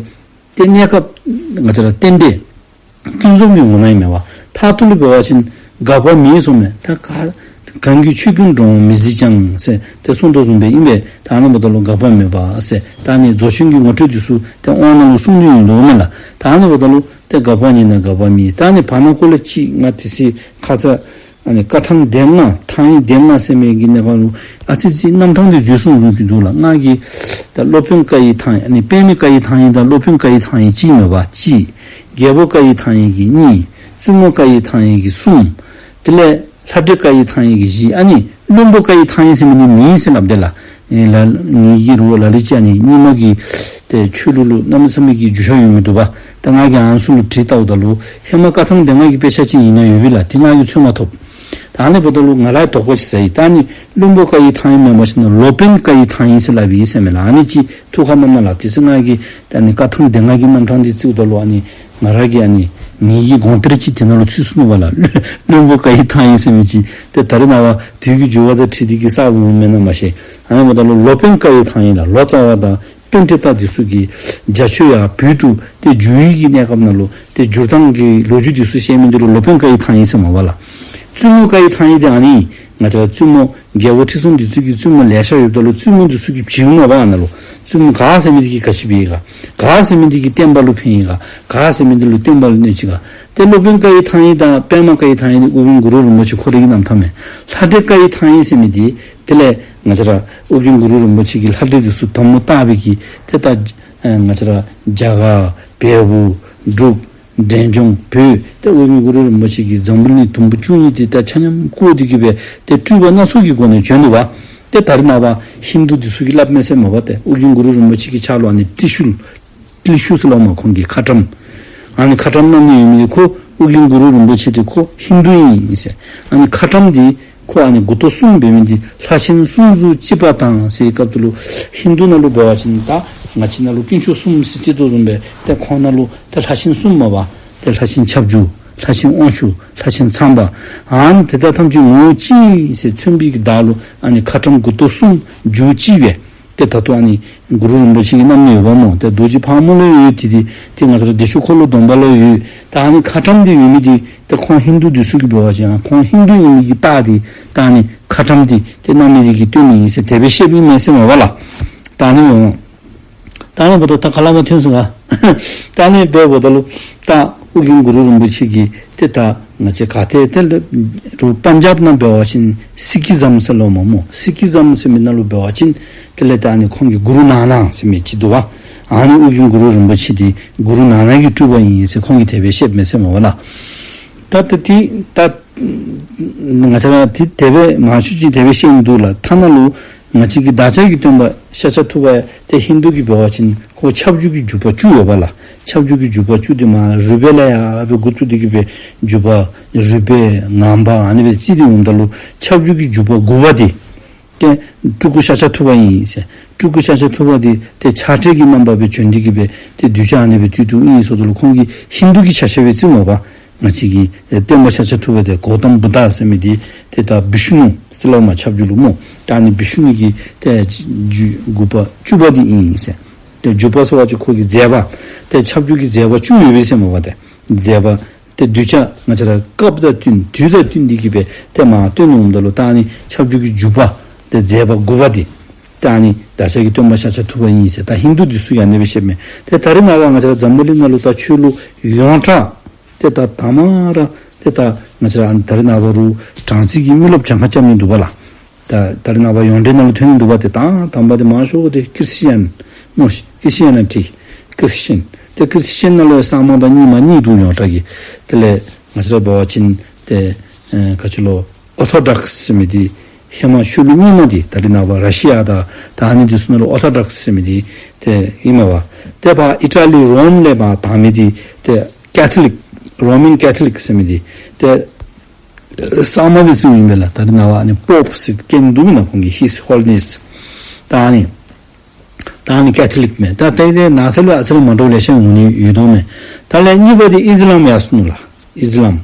ཏེ་གནས་སྐབས་ང་བཅས་ར་རྟེན་འབྲེལ་ཀུན་འཛོམས་ཀྱི་ངོ་ན་ཨིན་མས་པ། མཐར་ཐུག་ལུ་འབད་བ་ཅིན་འགག་པ་མེད་གསུངས་མས། ད་ག་གང་གིས་ཆོས་ཀུན་འགྲོ་འོང་མི་གཟིགས་ཀྱང་ཟེར་ཏེ་གསུངས་དོ་བཟུམ་སྦེ་ཨིན་པས། ད་ཨ་ནི་འབདཝ་ད་ལུ་འགག་པ་མེད་པ་ཟེར་ད་ཨ་ནི་རྫོགས་ཆེན་གྱི་ངོ་སྤྲོད་འདི་ཚུ་ཏེ་དབང་ནང་ལུ་གསུངས་ནི་ཡོད་དོ་མས་ལགས། ད་ཨ་ནི་འབདཝ་ད་ལུ་ཏེ་འགག་པ་ཉིད་ན་འགག་པ་མེད། ད་ཨ་ནི་བར་ན་ཀོ་ལ་ཅིག་ང་དེ་ཚེ་ཁ་ཙ་ཨ་ནི་བཀའ་ཐང་སྡེ་ལྔ་ཐང་ཡིག་སྡེ་ལྔ་ཟེར་མི་གི་གནས་སྐབས་ལུ་ཨ་ཙི་ཙི་རྣམ་གྲངས་འདི་འཛོལ་སོང་ཟེར་གྱི་འདུག་ལགས། ང་གིས་ད་སློབ་དཔོན་བཀའ་ཡི་ཐང་ཡིག་ཨ་ནི་པདྨའི་བཀའ་ཡི་ཐང་ཡིག་དང་སློབ་དཔོན་བཀའ་ཡི་ཐང་ཡིག་གཅིག་མས་པ་གཅིག། རྒྱལ་པོ་བཀའ་ཡི་ཐང་ཡིག་གི་གཉིས། བཙུན་མོ་བཀའ་ཡི་ཐང་ཡིག་གི་གསུམ། དེ་ལས་ལྷ་འདྲེ་བཀའ་ཡི་ཐང་ཡིག་གི་བཞི། ཨ་ནི་བློན་པོ་བཀའ་ཡི་ཐང་ཡིག་ཟེར་མི་འདི་མེད་ཟེར་སླབ་དེས་ལགས། ཨེ་ལ་ངེ་གི་རུ་བ་ལ་ལུ་ཅིག་ཨ་ནི་རྙིང་མ་གི་ཏེ་ཆོས་ལུགས་ལུ་གནམ་མེད་ས་མེད་ཀྱི་རྒྱུས་ཆ་ཡོད་མི་འདུག་པ། ད་ང་གིས་ཨ་ནི་ཚུ་ལུ་དྲིས་བལྟཝ་ད་ལུ་ཧེ་མ་བཀའ་ཐང་སྡེ་ལྔ་གི་དཔེ་ཆ་ཅིག་ཨིན་ན་ཡོད་པས་ལགས། དེ་ང་གིས་འཚོལ་མ་ཐོབ། ད་ཨ་ནི་འབདཝ་ད་ལུ་ང་ལུ་དོགས་པ་ཅིག་ཟ་ཡི། ད་ཨ་ནི་བློན་པོ་བཀའ་ཡི་ཐང་ཡིག་མེན་པ་ཅིན་སློབ་དཔོན་བཀའ་ཡི་ཐང་ཡིག་ཟེར་སླབ་ཨིན་ཟེར་མས་ལགས། ཨ་ནི་ཅིག་ཐུགས་ཁར་བསྣམས་གནང་ལགས། དེ་ཚེ་ང་གིས་ད་ཨ་ནི་བཀའ་ཐང་སྡེ་ལྔ་གི་རྣམ་གྲངས་འདི་བརྩིཝ་ད་ལུ་ཨ་ནི་ང་ར་གི་ཨ་ནི་ངེ་གི་དགོངས་གཏེར་ཅིག་དེ་ནང་ལུ་ཚུད་སོང་ནུག་པ་ལགས། བློན་པོ་བཀའ་ཡི་ཐང་ཡིག་ཟེར་མི་ཅིག་ཏེ་ད་རེས་ནངས་པ་དུས་ཀྱི་འགྱུར་བ་དང་འཁྲིལ་ཏེ་གི་གསརཔ་འོང་མེན་ན་མ་ཤེས། ཨ་ནི་འབདཝ་ད་ལུ་སློབ་དཔོན་བཀའ་ཡི་ཐང་ཡིག་ལགས། ལོ་ཙཱ་བ་དང་པཎྜི་ཏ་འདི་ཚུ་གིས་རྒྱ་ཆོས་ཡར་བོད་དུ་ཏེ་བསྒྱུར་བའི་གི་གནས་སྐབས་ནང་ལུ་ཏེ་བསྒྱུར་སྟངས་ཀྱི་ལོ་རྒྱུས་འདི་ཚུ་བཤད་མི་འདི་ལུ་སློབ་དཔོན་བཀའ་ཡི་ཐང་ཡིག་ཟེར་མས་པ་ལགས། བཙུན་མོ་བཀའ་ཡི་ཐང་ཡིག་འདི་ཨ་ནི་ང་བཅས་ར་བཙུན་མོ་རྒྱལ་པོ་ཁྲི་སྲོང་ལྡེ་བཙན་གྱི་བཙུན་མོ་ལེ་ཤ་ཡོདཔ་ད་ལུ་བཙུན་མོ་འདི་ཚུ་གིས་བྱིན་མས་པ། ཨ་ནཱ་ལུ་བཙུན་མོ་ག་ཟེར་མི་འདི་གིས་ག་ཅི་འབད་ག། ག་ཟེར་མི་འདི་གིས་བསྟན་པ་ལུ་ཕན་ག། ག་ཟེར་མི་འདི་ལུ་བསྟན་པ་ལུ་གནོད་ཅི་ག། ཏེ་སློབ་དཔོན་བཀའ་ཡི་ཐང་ཡིག་དང་པདྨ་བཀའ་ཡི་ཐང་ཡིག་འདི་ཨོ་རྒྱན་གུ་རུ་རིན་པོ་ཆེ་ཁོ་རའི་གི་རྣམ་ཐར་མས། ལྷ་འདྲེ་བཀའ་ཡི་ཐང་ཡིག་ཟེར་མི་འདི་དེ་ལས་ང་བཅས་ར་ཨོ་རྒྱན་གུ་རུ་རིན་པོ་ཆེ་གིས་ལྷ་འདྲེ་འདི་ཚུ་དམ་ལུ་བཏགས་པའི་གི་ཏེ་ད་ཨེ་ང་བཅས་ར་རྒྱ་གར་བལ་པོ་འབྲུག་འབྲས་ལྗོངས་བོད་ཏེ་ཨོ་རྒྱན་གུ་རུ་རིན་པོ་ཆེ་གིས་འཛམ་བུ་གླིང་དུམ་བུ་བཅུ་གཉིས་འདི་ད་ཆ་མཉམ་བསྐོར་ཏེ་གི་སྦེ་ཏེ་སྤྲུལ་པ་སྣ་ཚོགས་ཀྱི་སྒོ་ནས་བྱོན་ནུག་པ། ཏེ་ད་རེས་ནངས་པ་ཧིན་དུ་འདི་ཚུ་གིས་སླབ་མས་ཟེར་མས་པ། ཏེ་ཨོ་རྒྱན་གུ་རུ་རིན་པོ་ཆེ་གི་ཕྱག་ལུ་ཨ་ནི་ཏྲི་ཤུལ་ཏྲི་ཤུལ་ཟེར་སླབ་མས། ཁོང་གི་ཁ་ཊྭཱཾ་ཨ་ནི་ཁ་ཊྭཱཾ་བསྣམས་ནི་ཡོད་མི་འདི་ཁོ་ཨོ་རྒྱན་གུ་རུ་རིན་པོ་ཆེ་འདི་ཁོ་ཧིན་དུ་ཨིན་ཟེར། ཨ་ནི་ཁ་ཊྭཱཾ་འདི་ཁོ་ཨ་ནི་མགུ་ཏོ་གསུམ་འབད་མི་འདི་ལྷ་ཆེན་གསུམ་གཟུགས་གཅིག་པ་དང་ཟེར་བའི་སྐབས་སུ་ལུ་ཧིན་དུ་ནང་ལུ་འབད་བ་ཅིན་ད་ང་བཅས་ནང་ལུ་དཀོན་མཆོག་གསུམ་ཟེར་བརྩི་དོ་བཟུམ་སྦེ་ཏེ་ཁོང་ནང་ལུ་ཏེ་ལྷ་ཆེན་གསུམ་མས་པ། ཏེ་ལྷ་ཆེན་ཁྱབ་འཇུག་ལྷ་ཆེན་དབང་ཕྱུག། ལྷ་ཆེན་ཚངས་པ། ཨ་ནི་དེ་དག་ཐམས་ཅད་ངོ་བོ་གཅིག་ཟེར་མཚོན་པའི་གི་བརྡ་ལུ་ཨ་ནི་ཁ་ཊྭཱཾ་མགུ་ཏོ་གསུམ་རྒྱུད་གཅིག་སྦེ། ཏེ་ད་ལྟོ་ཨ་ནི་གུ་རུ་རིན་པོ་ཆེ་གི་རྣམ་གནོན་ཡོདཔ་སྨོ། ཏེ་རྡོ་རྗེ་ཕག་མོ་ལུ་ཡོད། ཏེ་དེ་ཏེ་ང་བཅས་ར་བདེ་མཆོག་འཁོར་ལོ་སྡོམ་པ་ལུ་ཡོད། ད་ཨ་ནི་ཁ་ཊྭཱཾ་འདི་ཡོད་མི་འདི་ཏེ་ཁོང་ཧིན་དུ་འདི་ཚུ་གིས་འབད་བ་ཅིན་ཁོང་ཧིན་དུ་ཨིན་མི་གི་རྟགས་འདི་ད་ཨ་ནི་ཁ་ཊྭཱཾ་འདི་ཏེ་བསྣམས་མི་འདི་གིས་སྟོན་ནི་ཨིན་ཟེར་དེ་སྦེ་བཤདཔ་ཨིན་མས་ཟེར་མས་པ་ལགས། ད་ཨ་ནི་འབདཝ་ད་ད་ཨ་ནི་འབདཝ་ད་ད་ཁ་ལས་མར་ཐོན་སོང་ག། ད་ཨ་ནི་འབདཝ་ད་ལུ་ད་ཨོ་རྒྱན་གུ་རུ་རིན་པོ་ཆེ་གིས་ཏེ་ད་ང་བཅས་ག་ཏེ་ཏེ་ལས་རུང་པན་ཇབ་ནང་འབད་བ་ཅིན་སིག་ཧི་ཛམ་ཟེར་སླབ་མས་སྨོ། སིག་ཧི་ཛམ་ཟེར་མི་ནང་ལུ་འབད་བ་ཅིན་དེ་ལས་ད་ཨ་ནི་ཁོང་གི་གུ་རུ་ནཱ་ནག་ཟེར་མི་ཅིག་འདུག་པ། ཨ་ནི་ཨོ་རྒྱན་གུ་རུ་རིན་པོ་ཆེ་འདི་གུ་རུ་ནཱ་ནག་གི་སྤྲུལ་པ་ཨིན་ཟེར་ཁོང་གིས་དེ་སྦེ་བཤདཔ་མས་ཟེར་མས་པ་ལགས། ད་ད་ཏེ་ད་ང་བཅས་ར་ཏེ་དེ་སྦེ་མང་ཤོས་ཅིག་དེ་སྦེ་བཤད་ནི་འདུག་ལགས། ཐ་ན་ལུ་ང་བཅས་ཀྱི་བདག་ཅག་གི་སྟོན་པ་ཤཱཀྱ་ཐུབ་པ་ཏེ་ཧིན་དུ་གིས་འབད་བ་ཅིན་ཁོ་ཁྱབ་འཇུག་གི་འཇུག་པ་བཅུ་ཡོད་པ་ལགས། ཁྱབ་འཇུག་གི་འཇུག་པ་བཅུ་འདི་མར་རུས་སྦལ་ལས་ཡར་སྦེ་འགོ་བཙུགས་ཏེ་གི་སྦེ་འཇུག་པ་རུས་སྦལ་ངང་པ་ཨ་ནི་སྦེ་རྩིས་ཏེ་འོངམ་ད་ལུ་ཁྱབ་འཇུག་གི་འཇུག་པ་དགུ་པ་འདི་ཏེ་སྤྲུལ་སྐུ་ཤཱཀྱ་ཐུབ་པ་ཨིན་ཟེར། སྤྲུལ་སྐུ་ཤཱཀྱ་ཐུབ་པ་འདི་ཏེ་ཆགས་བྲལ་གྱི་རྣམ་པ་སྦེ་བྱོན་ཏེ་གི་སྦེ་ཏེ་གདུལ་བྱ་ཨ་ནི་སྦེ་བཏུལ་དོ་ཨིན་ཟེརཝ་ད་ལུ་ཁོང་གིས་ཧིན་དུ་གི་ཆ་ཤས་སྦེ་བརྩིཝ་མས་པ། ང་བཅས་ཀྱི་ཨེ་སྟོན་པ་ཤཱཀྱ་ཐུབ་པ་འདི་གོ་ཏམ་བུདྡྷ་ཟེར་མི་འདི་ཏེ་ད་བི་ཤུ་ནུ་ཟེར་སླབ་མས་ཁྱབ་འཇུག་ལུ་སྨོ། ད་ཨ་ནི་བི་ཤུ་ནུ་གི་ཏེ་འཇུག་དགུ་པ་བཅུ་པ་འདི་ཨིན་ཟེར། ཏེ་འཇུག་པ་ཟེར་བ་ཅིན་ཁོ་གི་མཛད་པ་ཏེ་ཁྱབ་འཇུག་གི་མཛད་པ་བཅུ་ཡོད་པས་ཟེར་མས་པ། ཏེ་མཛད་པ་ཏེ་གདུལ་བྱ་ང་བཅས་ར་སྐབས་དང་བསྟུན་དུས་དང་བསྟུན་ཏེ་གི་སྦེ་ཏེ་མར་སྟོན་འོངམ་ད་ལུ་ད་ཨ་ནི་ཁྱབ་འཇུག་གི་འཇུག་པ་ཏེ་མཛད་པ་དགུ་པ་འདི་ད་ཨ་ནི་བདག་ཅག་གི་སྟོན་པ་ཤཱཀྱ་ཐུབ་པ་ཨིན་ཟེར། ད་ཧིན་དུ་འདི་ཚུ་ཡང་ཨ་ནི་སྦེ་བཤདཔ་མས། ཏེ་ད་རེས་ནངས་པ་ང་བཅས་ར་འཛམ་བུ་གླིང་ནང་ལུ་ད་ཆོས་ལུགས་ཡོངས་གྲགས་ཏེ་ད་དང་པ་ར་ཏེ་ད་ང་བཅས་ར་ཨ་ནི་ད་རེས་ནངས་པ་རུང་དྲང་སྲིད་ཀྱི་མི་རློབས་གྱངས་ཁ་རྐྱབ་ནི་འདུག་པ་ལགས། ད་ད་རེས་ནངས་པ་ཡོངས་འབྲེལ་ནང་ལུ་ཐོན་ནི་འདུག་པ། ཏེ་དང་དང་པ་འདི་མང་ཤོས་འདི་ཁི་རི་སི་ཅན་སྨོ་ཤིག། ཁི་རི་སི་ཅན་ནི་ཊི། ཁི་རི་སི་ཅན། ཏེ་ཁི་རི་སི་ཅན་ནང་ལུ་ཡང་གསརམ་དང་རྙིངམ་གཉིས་འདུག་ཡོངས་གྲགས་ཀྱི། དེ་ལས་ང་བཅས་ར་འབད་བ་ཅིན་ཏེ་ཨེ་ག་ཅི་ལོ་ཨོ་ཐོ་ཌོགསི་ཟེར་མི་འདི་ཧེ་མ་ཆོས་ལུགས་རྙིངམ་འདི་ད་རེས་ནངས་པ་ར་ཤི་ཡ་དང་ད་ཨ་ནི་འདི་ཚུ་ནང་ལུ་ཨོ་ཐོ་ཌོགསི་ཟེར་མི་འདི་ཏེ་ཨིན་མས་པ། ཏེ་ཕར་ཨི་ཊ་ལི་རོམ་ལས་མར་དར་མི་འདི་ཏེ་ཀེ་ཐོ་ལིཀ་རོ་མན་ཀེ་ཐོ་ལིཀ་ཟེར་མི་འདི་ཏེ་གསརམ་སྦེ་བརྩིཝ་ཨིན་པས་ལགས། ད་རེས་ནངས་པ་ཨ་ནི་པོབ་ཟེར་སྐྱོན་འདུག་མེན་ན་ཁོང་གི་ཧིས་ཧོ་ལི་ནེསི། ད་ཨ་ནི་ད་ཨ་ནི་ཀེ་ཐོ་ལིཀ་མས། ད་ད་ཨ་ནི་ནང་ས་ལུ་ཨ་ཙི་རེ་མ་འདྲཝ་ལེ་ཤ་འོང་ནི་ཡོད་དོ་མས། ད་ལས་གཉིས་པ་འདི་ཨིས་ལམ་ཡར་སོ་ནུག་ལགས། ཨིས་ལམ།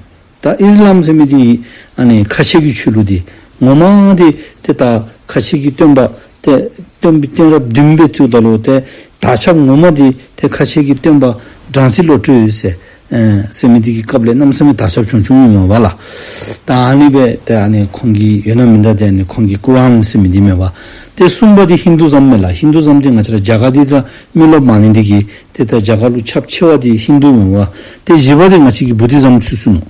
ད་ཨིས་ལམ་ཟེར་མི་འདི་ཨ་ནི་ཁ་ཆེ་གི་ཆོས་ལུགས་འདི་ངོ་མ་འདི་ཏེ་ད་ཁ་ཆེ་གི་སྟོན་པ་ཏེ་སྟོན་པའི་སྟོན་རབས་བདུན་པའི་གཙོ་བོ་ད་ལུ་ཏེ་དར་ཁྱབ་ངོ་མ་འདི་ཏེ་ཁ་ཆེ་གི་སྟོན་པ་སྦྲང་རྩི་བློ་གྲོས་ཟེར་ཨེ་ཟེར་མི་འདི་གི་སྐབས་ལས་གནམ་མེད་ས་མེད་དར་ཁྱབ་བྱུང་བྱུངམ་ཨིན་མས་པ་ལགས། ད་ཨ་ནི་སྦེ་ཏེ་ཨ་ནི་ཁོང་གི་ཡོད་ན་མེད་ན་ཏེ་ཨ་ནི་ཁོང་གི་ཀུ་རཱན་ཟེར་མི་འདི་མས་པ། ཏེ་གསུམ་པ་འདི་ཧིན་དུ་ཛམ་མས་ལགས། ཧིན་དུ་ཛམ་འདི་ང་བཅས་ར་རྒྱ་གར་འདི་ད་མི་རློབས་མ་ནི་འདི་གིས་ཏེ་ད་རྒྱ་གར་ལུ་ཁྱབ་ཆེ་བ་འདི་ཧིན་དུ་མས་པ། ཏེ་བཞི་པ་འདི་ང་བཅས་ཀྱི་བུ་དྷི་ཛམ་ཚུད་སོ་ནུག།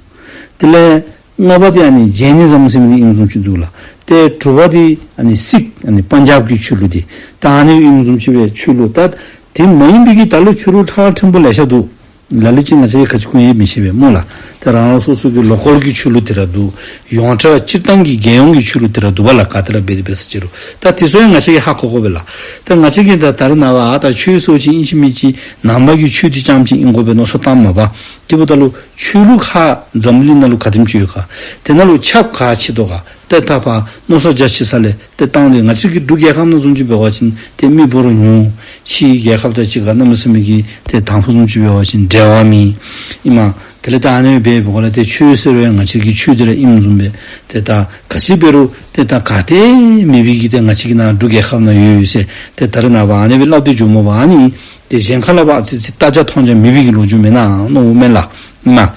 དེ་ལས་ལྔ་པ་འདི་ཨ་ནི་ཇེ་ནི་ཛམ་ཟེར་མི་འདི་ཨིནམ་བཟུམ་ཅིག་འདུག་ལགས། ཏེ་དྲུག་པ་འདི་ཨ་ནི་སིག་ཨ་ནི་པན་ཇབ་ཀྱི་ཆོས་ལུགས་འདི་ད་ཨ་ནི་ཨིནམ་བཟུམ་ཅིག་སྦེ་ཆོས་ལུགས་ད་དེ་མ་ཡིན་པའི་གི་ད་ལུ་ཆོས་ལུགས་ཁག་ཕྲན་བུ་ལེ་ཤ་འདུག། ལ་ལུ་ཅིག་ང་བཅས་ཀྱིས་ག་ཅི་གོ་ཡང་མི་ཤེས་པས་སྨོ་ལགས། ཏེ་རང་རང་སོ་སོ་གི་ལོ་ཀཱལ་གྱི་ཆོས་ལུགས་དེ་ར་འདུག། ཡོངས་གྲགས་སྤྱིར་བཏང་གི་རྒྱལ་ཡོངས་ཀྱི་ཆོས་ལུགས་དེ་ར་འདུག་པ་ལགས། ག་ཏེ་ར་འབད་དེ་འབད་ས་ཅི་རུང་ད་དེ་ཚུ་ཡང་ང་བཅས་ཀྱིས་ཧ་གོ་དགོ་པས་ལགས། ད་ང་བཅས་ཀྱིས་ད་ད་རེས་ནངས་པ་ཨ་ད་ཆོས་ཟེར་བ་ཅིན་ཨིན་ཅི་མིན་ཅི་ནང་པ་གི་ཆོས་འདི་རྐྱངམ་ཅིག་ཨིན་དགོ་པའི་མནོ་བསམ་བཏངམ་མས་པ། དེ་འབདཝ་ད་ལུ་ཆོས་ལུགས་ཁག་འཛམ་བུ་གླིང་ནང་ལུ་ག་དེམ་ཅིག་ཡོད་ག། དེ་ནང་ལུ་ཆབ་ག་ཅི་འདུག་ག། ཏེ་ད་ཕར་མནོ་བསམ་རྒྱ་ཆེ་ས་ལས་ཏེ་བཏང་སྟེ་ང་བཅས་ཀྱི་འབྲུག་རྒྱལ་ཁབ་ནང་བཟུམ་ཅིག་འབད་བ་ཅིན་ཏེ་མི་འབོར་ཉུང་། ཕྱིའི་རྒྱལ་ཁབ་དང་གཅིག་ཁར་གནམ་མེད་ས་མེད་ཀྱི་ཏེ་དང་ཕུ་བཟུམ་ཅིག་འབད་བ་ཅིན་འབྲེལ་བ་མེད། ཨིན་མས། དེ་ལས་ད་ཨ་ནི་སྦེ་འབདཝ་ལས་ཏེ་ཆོས་ཟེར་བའི་ང་བཅས་ཀྱི་ཆོས་འདི་ར་ཨིནམ་བཟུམ་སྦེ་ཏེ་ད་ག་ཅི་འབད་རུང་ཏེ་ད་ག་ཏེ་མེད་པའི་གི་ཏེ་ང་བཅས་ཀྱི་ནཱ་འབྲུག་རྒྱལ་ཁབ་ནང་ཡོད་ཡོད་ཟེར་ཏེ་ད་རེས་ནངས་པ་ཨ་ནི་སྦེ་སླབ་སྟེ་འགྱོཝ་མས་པ། ཨ་ནི་ཏེ་གཞན་ཁ་ལས་ཕར་ཨ་ཙི་ཅིག་བལྟ་རྒྱ་མཐོང་རྒྱ་མེད་པའི་གི་ལོ་རྒྱུས་མེན་ན་མནོཝ་མས་ལགས། ཨིན་མས།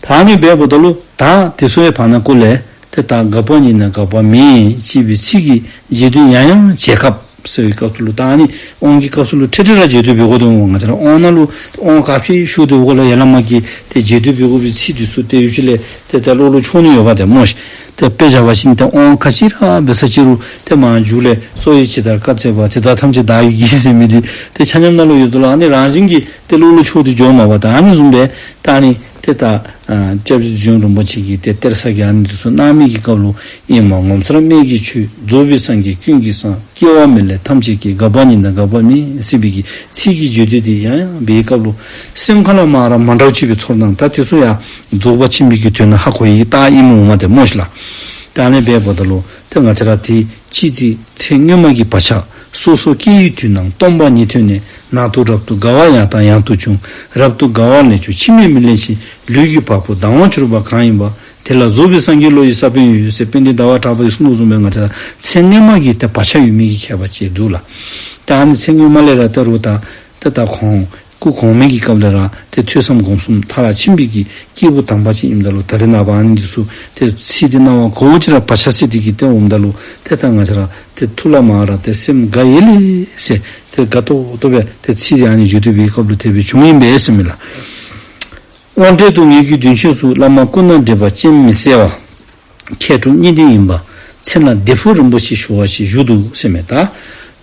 ད་ཨ་ནི་སྦེ་འབདཝ་ད་ལུ་ད་དེ་ཚུ་ཡང་བར་ན་ཀོ་ལས་ཏེ་ད་དགག་པ་ཉིད་ནས་དགག་པ་མེད་ཅེས་པའི་ཚིག་གི་རྗེས་ཟློས་ཡང་ཡང་བྱེད་སྐབས་ཟེར་བའི་སྐབས་སུ་ལུ་ད་ཨ་ནི་དབང་གི་སྐབས་སུ་ལུ་ཁྲིག་ཁྲི་ར་རྗེས་ཟློས་འབད་དགོ་དོ་སྨོ། ང་བཅས་ར་དབང་ནང་ལུ་དབང་ག་ཅི་ཞུ་དོ་གོ་ལས་ཡར་ལས་མར་གྱི་ཏེ་རྗེས་ཟློས་འབད་དགོ་པའི་ཚིག་འདི་ཚུ་ཏེ་ཡུལ་ཅིག་ལས་ཏེ་ཏེ་བློ་ལུ་འཁྱོག་ནི་ཡོདཔ་ཏེ་སྨོ་ཤིག། ཏེ་དཔེ་བཞག་པ་ཅིན་ཏེ་དབང་ག་ཅི་ར་འབད་ས་ཅི་རུང་ཏེ་མར་མཇུག་ལས་རྩོད་ཡི་ཇི་ལྟར་བཀའ་སྩལ་པ། དེ་དག་ཐམས་ཅད་བདག་གིས་བགྱིས་ཟེར་མི་འདི་ཏེ་ཆ་མཉམ་ནང་ལུ་ཡོད་དོ་ལགས། ཨ་ནི་རང་བཞིན་གྱིས་ཏེ་བློ་ལུ་འཁྱོག་སྟེ་འགྱོཝ་མས་པ། ད་ཨ་ནི་བཟུམ་སྦེ་ད་ཨ་ནི་ཏེ་ད་ཨ་སྐྱབས་རྗེ་བདུད་འཇོམས་རིན་པོ་ཆེ་གིས་ཏེ་གཏེར་གསར་གྱི་ཨ་ནི་འདི་ཚུ་གནང་མི་གི་སྐབས་ལུ་ཨིན་མས། ངོ་མཚར་རྨད་ཀྱི་ཆོས་རྫོགས་པའི་སངས་རྒྱས་ཀུན་གྱི་གསང་། སྐྱེ་བ་མེད་ལས་ཐམས་ཅད་སྐྱེས། དགག་པ་ཉིད་དང་དགག་པ་མེད་ཟེར་བའི་གི་ཚིག་གི་རྗེས་ཟློས་འདི་ཡང་ཡང་འབད་བའི་སྐབས་ལུ་སེམས་ཁ་ལས་མར་ར་མ་འདྲཝ་ཅིག་སྦེ་ཚོར་སྣང་ད་དེ་ཚུ་ཡང་རྫོགས་པ་ཆེན་པོའི་གི་དོན་ལུ་ཧ་གོ་ཡི་རྟགས་ཨིནམ་འོང་མས་ཏེ་སྨོ་ཤིག་ལགས། ད་ཨ་ནི་འབདཝ་ད་ལུ་ཏེ་ང་བཅས་ར་ཏེ་ཅི་སྟེ་ཚེ་སྔོན་མ་གི་བག་ཆགས་སོ་སོ་སྐྱེ་བོའི་དུས་ན་སྟོང་པ་ཉིད་ཐོས་ནས། ནང་དུ་རབ་ཏུ་དགའ་བ་ཡང་དག་ཡང་དུ་བྱུང་། རབ་ཏུ་དགའ་བ་ལས་བྱུང་ཕྱི་མས་མི་ལེན་ཞིང་། ལུས་ཀྱི་བ་སྤུ་དང་བ་གྱུར་པ་གང་ཡིན་པ། དེ་ལ་རྫོགས་པའི་སངས་རྒྱས་བློ་ཡི་ས་བོན་ཡོད་ཟེར་དཔལ་ལྡན་ཟླ་བ་གྲགས་པ་གིས་གསུངས་དོ་བཟུམ་སྦེ་ང་བཅས་ར་ཚེ་སྔོན་མ་གི་ཏེ་བག་ཆགས་ཡོད་མི་གི་ཁྱད་པར་ཅིག་འདུག་ལགས། ད་ཨ་ནི་ཚེ་སྔོན་མ་ལས་ར་ད་རུང་ད་ཏེ་ད་ཁོང་སྐུ་གོང་མའི་གི་སྐབས་ལས་ར་ཏེ་ཐོས་བསམ་སྒོམ་གསུམ་མཐར་ཕྱིན་པའི་གི་སྐྱེས་བུ་དམ་པ་ཅིག་ཨིནམ་ད་ལུ་ད་རེས་ནངས་པ་ཨ་ནི་འདི་ཚུ་ཏེ་ཚིག་འདི་རྣ་བར་གོ་ཅི་ར་བག་ཆགས་སད་དེ་གི་ཏེ་འོངམ་ད་ལུ་ཏེ་ད་ང་བཅས་ར་ཏེ་ཐུགས་ལས་མར་ར་ཏེ་སེམས་དགའ་ཡི་ལེ་ཟེར་ཏེ་དགའ་ཏོག་ཏོ་སྦེ་ཏེ་ཚིག་འདི་ཨ་ནི་བརྗོད་དོ་བའི་སྐབས་ལུ་དེ་སྦེ་བྱུང་ཡི་ཨིན་པས་ཟེར་མས་ལགས། དབང་གྲལ་དུ་ངེད་ཀྱི་མདུན་ཕྱོགས་སུ། བླ་མ་སྐུ་ན་བགྲེས་པ་སྤྱན་མི་གསལ་བ། མཁས་གྲུབ་གཉིས་ལྡན་ཡིན་པ། མཚན་ལ་དེ་ཕུ་རིན་པོ་ཆེ་ཞུ་བ་ཞིག་བཞུགས་འདུག་ཟེར་མས། ད་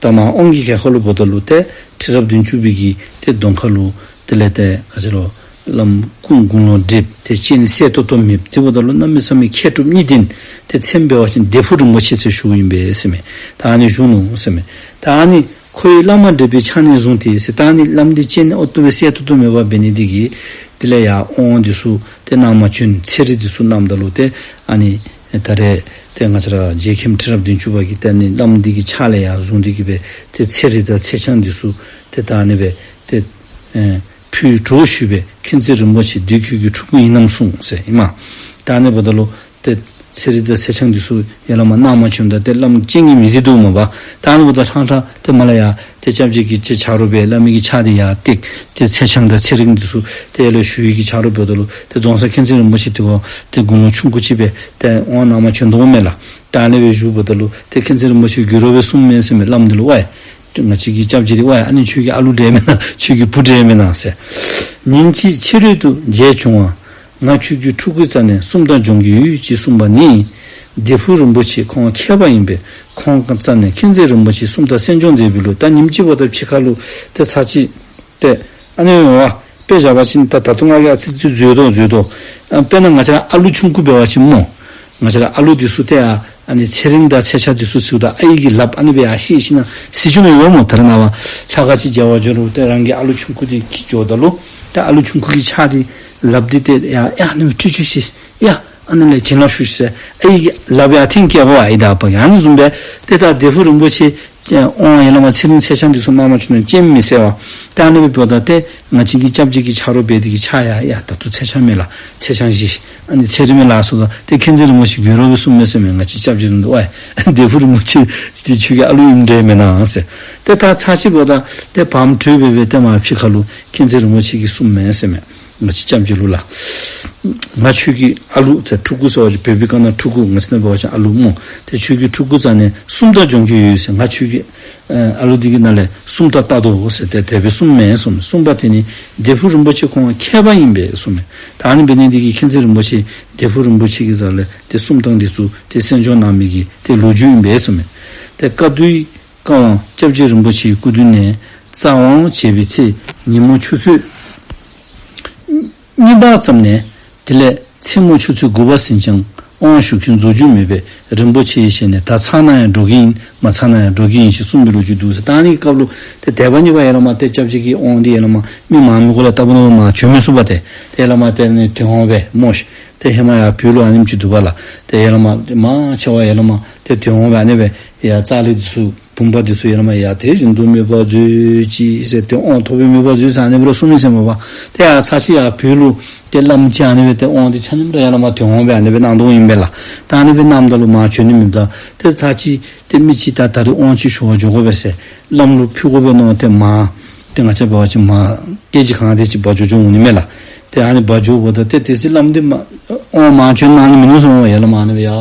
ད་མར་དབང་གི་གྲལ་ཁར་ལུ་འབདཝ་ད་ལུ་ཏེ་ཁྲི་རབས་བདུན་ཅུ་པའི་གི་ཏེ་གདོང་ཁ་ལུ་དེ་ལས་ཏེ་ག་ཅི་ལོ་བླམ་སྐུ་དགུང་ལོ་བགྲེསཔ་ཏེ་སྤྱན་གསལ་ཏོག་ཏོ་མེདཔ་དེ་འབདཝ་ད་ལུ་གནམ་མེད་ས་མེད་མཁས་གྲུབ་གཉིས་ལྡན་ཏེ་མཚན་འབད་བ་ཅིན་དེ་ཕུ་རིན་པོ་ཆེ་ཟེར་ཞུཝ་ཨིན་པས་ཟེར་མས། ད་ཨ་ནི་བཞུགས་ནུག་ཟེར་མས། ད་ཨ་ནི་ཁོ་ཡི་བླ་མ་བགྲེས་པའི་ཕྱག་ནས་བཟུང་སྟེ་ཟེར། ད་ཨ་ནི་བླམ་འདི་སྤྱན་ཨོ་ཏོ་སྦེ་གསལ་ཏོག་ཏོ་མེད་པ་འབད་ནི་འདི་གིས་དེ་ལས་ཡར་དབང་འདི་ཚུ་ཏེ་གནང་མ་བྱོན། ཚེ་རིལ་འདི་ཚུ་གནངམ་ད་ལུ་ཏེ་ཨ་ནི་ད་རེས་ཏེ་ང་བཅས་ར་རྗེ་མཁན་ཁྲི་རབས་བདུན་ཅུ་པ་གིས་ཏེ་ཨ་ནི་བླམ་འདི་གི་ཕྱག་ལས་ཡར་བཟུང་སྟེ་གི་སྦེ་ཏེ་ཚེ་རིལ་དང་ཚེ་ཆང་འདི་ཚུ་ཏེ་ད་ཨ་ནི་སྦེ་ཏེ་ཨེ་ཕུལ་གྲོགས་ཞུས་པས། མཁྱེན་བརྩེ་རིན་པོ་ཆེ་འདི་ཁྱོད་ཀྱི་ཕྲུ་གུ་ཨིན་ནམ་གསུངས་ཟེར་ཨིན་མས། ད་ཨ་ནི་འབདཝ་ད་ལུ་ཏེ་ཚེ་རིལ་དང་ཚེ་ཆང་འདི་ཚུ་ཡར་ལས་མར་གནང་མ་བྱོནམ་ད་ཏེ་བླམ་སྤྱན་གྱིས་མི་གཟིགས་འདུག་མས་པ། ད་ཨ་ནི་འབདཝ་ད་ཕྲང་ཕྲང་ཏེ་མར་ལས་ཡར་ཏེ་སྐྱབས་རྗེ་གིས་ཏེ་ཆ་རོགས་འབད་བླ་མའི་གི་ཕྱག་འདི་ཡར་བཏེག་ཏེ་ཚེ་ཆང་དང་ཚེ་རིལ་འདི་ཚུ་ཏེ་ལས་ཞུ་ཡི་གི་ཆ་རོགས་འབདཝ་ད་ལུ་ཏེ་རྫོང་གསར་མཁྱེན་བརྩེ་རིན་པོ་ཆེ་འདི་ཁོ་ཏེ་དགུང་ལོ་ཆུང་ཀུ་ཅིག་སྦེ་ཏེ་དབང་གནང་མ་བྱོན་དོ་མས་ལགས། ད་ཨ་ནི་སྦེ་བཞུགསཔ་ད་ལུ་ཏེ་མཁྱེན་བརྩེ་རིན་པོ་ཆེ་གུས་རབ་སྦེ་གསུངམ་མས་ཟེར་མས། བླམ་འདི་ལུ་ཝའེ་ང་བཅས་ཀྱི་སྐྱབས་རྗེ་འདི་ཝའེ་ཨ་ནི་ཁྱོད་ཀྱི་ཨ་ལུ་འདྲས་མེན་ན། ཁྱོད་ཀྱི་བུ་འདྲས་མེན་ན་ཟེར། ཉིན་གཅིག་ཕྱི་རོལ་དུ་མཇལ་བྱུང་བ། ང་ཁྱོད་ཀྱི་ཕྲུ་གུའི་རྩ་ནས་སུམ་རྟགས་སྦྱོང་གི་ཡོད་ཅེས་གསུངས་པ་ནི། དེ་ཕུ་རིན་པོ་ཆེ་ཁོང་མཁས་པ་ཡིན་པས་ཁོང་རྩ་ནས་མཁྱེན་བརྩེ་རིན་པོ་ཆེའི་སུམ་རྟགས་གསན་སྦྱོང་མཛད་པའི་ལུགས། ད་ཉིནམ་གཅིག་འབདཝ་ད་ཕྱི་ཁ་ལུ་ཏེ་ཚར་གཅིག་ཏེ་ཨ་ནི་འོ་དཔེ་བཞག་པ་ཅིན་ད་ད་ལྟོ་ང་གིས་ཨ་ཙི་ཙི་འཛོལ་དོ་འཛོལ་དོ། ཨ་དཔེར་ན་ང་བཅས་ར་ཨ་ལུ་ཆུང་ཀུ་འབད་བ་ཅིན་སྨོ། ང་བཅས་ར་ཨ་ལུ་འདི་ཚུ་ཏེ་ཨ་ཨ་ནི་ཚེ་རིལ་དང་ཚེ་ཆང་འདི་ཚུ་ཟེརཝ་ད་ཨའི་གི་ལགཔ་ཨ་ནི་སྦེ་ཡར་བཤེད་ཞིན་ན་ཟེར་བཅུག་ནི་ཡོད་སྨོ། ད་རེས་ནངས་པ་ལྷ་ཁང་ཅིག་མཇལ་བར་འགྱོ་རུང་ཏེ་རང་གི་ཨ་ལུ་ཆུང་ཀུ་འདི་འཁྱིད་འགྱོཝ་ད་ལུ་ཏེ་ཨ་ལུ་ཆུང་ཀུ་གི་ཕྱག་འདི་ལགཔ་འདི་ཏེ་ཡར་ཡར་ཨ་ནི་སྦེ་ཁྲུས་ཆུ་ཤིག་ཡར་ཨ་ནི་ལས་བྱིན་རླབས་ཞུ་ཤིག་ཟེར་ཨའི་གི་ལགཔ་ཡར་འཐེན་བསྐྱལཝ་ཨའི་དང་ཨ་པ་གིས། ཨ་ནི་བཟུམ་སྦེ་ཏེ་ད་དེ་ཕུ་རིན་པོ་ཆེ་ཨེ་དབང་ཡར་ལས་མར་ཚེ་རིལ་ཚེ་ཆང་འདི་ཚུ་གནང་མ་བྱོན་ནི་སྤྱན་མི་གསལ་བ། ད་ཨ་ནི་སྦེ་འབདཝ་ད་ཏེ་ང་བཅས་ཀྱི་སྐྱབས་རྗེ་གིས་ཆ་རོགས་འབད་དེ་གིས་ཕྱག་ཡར་ཡ་ད་ལྟོ་ཚེ་ཆང་མས་ལགས། ཚེ་ཆང་བཞེས་ཤིག་ཨ་ནི་ཚེ་རིལ་མས་ལགས་ཟེརཝ་ད་ཏེ་མཁྱེན་བརྩེ་རིན་པོ་ཆེ་གུས་རབ་སྦེ་གསུངམ་མས་ཟེར་མས། ང་བཅས་སྐྱབས་རྗེ་འདི་ལུ་ཝའེ་དེ་ཕུ་རིན་པོ་ཆེ་འདི་ཁྱོད་ཀྱི་ཨ་ལུ་ཨིནམ་འདྲས་མེན་ན་ཟེར། ཏེ་ད་ཚར་གཅིག་འབདཝ་ད་ཏེ་བར་མ་གྲོལ་སྦེ་སྦེ་ཏེ་མར་ཕྱི་ཁ་ལུ་མཁྱེན་བརྩེ་རིན་པོ་ཆེ་གིས་གསུངམ་མས་ཟེར་མས། ང་བཅས་སྐྱབས་རྗེ་ལུ་ལགས། ང་ཁྱོད་ཀྱི་ཨ་ལུ་ཟེར་ཕྲུ་གུ་ཟེར་བ་ཅིན་བོད་པའི་སྐད་ནང་ཕྲུ་གུ་ང་བཅས་ནང་འབད་བ་ཅིན་ཨ་ལུ་སྨོ། ཏེ་ཁྱོད་ཀྱི་ཕྲུ་གུ་རྩ་ནས་སུམ་རྟགས་སྦྱོང་གི་ཡོད་ཟེར། ང་ཁྱོད་ཀྱི་ཨ་ཨ་ལུ་འདི་གི་ནང་ལས་སུམ་རྟགས་བལྟ་དོ་ཟེར་ཏེ་དེ་སྦེ་གསུངམ་མས་གསུངས་མས། གསུངས་པ་དེ་ནི་དེ་ཕུ་རིན་པོ་ཆེ་ཁོང་མཁས་པ་ཨིན་པས་གསུངས་མས། ད་ཨ་ནི་འབད་ནི་འདི་གིས་མཁྱེན་བརྩེ་རིན་པོ་ཆེ་དེ་ཕུ་རིན་པོ་ཆེ་གི་རྩ་ལས་ཏེ་སུམ་རྟགས་འདི་ཚུ་ཏེ་གསན་སྦྱོང་གནང་མི་གི་ཏེ་ལོ་རྒྱུས་ཨིན་པས་གསུངས་མས། ཏེ་བཀའ་བསྡུའི་བཀའ་དབང་སྐྱབས་རྗེ་རིན་པོ་ཆེའི་སྐུ་མདུན་ནས་རྩ་དབང་བྱས་པའི་ཚེ་ཉིན་མོ་ཆུ་ཚོད་གཉིས་པ་ཙམ་ནས་དེ་ལས་མཚན་མོ་ཆུ་ཚོད་དགུ་པ་ཟིན་ཀྱང་དབང་ཞུ་མཁན་རྫོགས་རྒྱུ་མེད་པས་རིན་པོ་ཆེའི་ཞལ་ནས་ད་ཚར་ན་ཡང་འགྲོ་གི་ཡིན། མ་ཚར་ན་ཡང་འགྲོ་གི་ཡིན་ཞེས་གསུངས་པའི་ལོ་རྒྱུས་འདུག་ཟེར། ད་ཨ་ནི་གི་སྐབས་ལུ་ཏེ་དེ་བ་ཉིད་པ་ཡར་ལས་མར་ཏེ་སྐྱབས་རྗེ་གི་དབང་འདི་ཡར་ལས་མར་མི་མང་མི་གུ་ལས་བལྟ་བུ་ནོ་མར་བྱོན་མི་ཚུགས་པས། ཏེ་ཏེ་ཡར་ལས་མར་ཏེ་ཨ་ནི་དོན་དབང་སྦེ་སྨོ་ཤིག། ཏེ་ཧེ་མ་ཡར་བོད་ལུ་ཨ་ནེམ་ཅིག་འདུག་པ་ལགས། ཏེ་ཡར་ལས་མར་མང་ཆེ་བ་ཡར་ལས་མར་ཏེ་དོན་དབང་སྦེ་ཨ་ནི་སྦེ་ཡར་རྩ་ལས་འདི་ཚུ་བུམ་པ་འདི་ཚུ་ཡར་ལས་མར་ཡར་དེ་བཞིན་དུ་མོས་པ་མཛོད་ཅིག་ཟེར་ཏེ་དབང་ཐོབ་པའི་མོས་པ་མཛོད་ཟེར་ཨ་ནི་སྦེ་ར་གསུངས་མི་ཟེར་མས་པ། ཏེ་ཡར་ཚར་གཅིག་ཡར་བོད་ལུ་ཏེ་བླམ་ཅིག་ཨ་ནི་སྦེ་ཏེ་དབང་འདི་ཆ་མཉམ་ར་ཡར་ལས་མར་དོན་དབང་སྦེ་ཨ་ནི་སྦེ་གནང་དོ་ཨིན་པས་ལགས། ད་ཨ་ནི་སྦེ་གནངམ་ད་ལུ་མར་བྱོན་ནི་མེདཔ་ད་ཏེ་ཚར་གཅིག་ཏེ་མི་ཅིག་ད་ད་རིས་དབང་ཅིག་ཞུ་བར་འགྱོ་དགོ་པས་ཟེར་བླམ་ལུ་ཕུལ་དགོ་པས་མནོ་སྟེ་མར་ཏེ་ང་བཅས་འབད་བ་ཅིན་མར་སྐད་ཅིག་གང་དེ་ཅིག་འབག་འགྱོ་འགྱོཝ་འོང་ནི་མས་ལགས། ཏེ་ཨ་ནི་འབག་འགྱོཝ་ད་ཏེ་དེ་ཚེ་བླམ་འདི་མར་དབང་མར་བྱོན་གནང་ནི་མིན་ནུག་ཟེར་མས། ཡར་ལས་མར་ཨ་ནི་སྦེ་ཡ་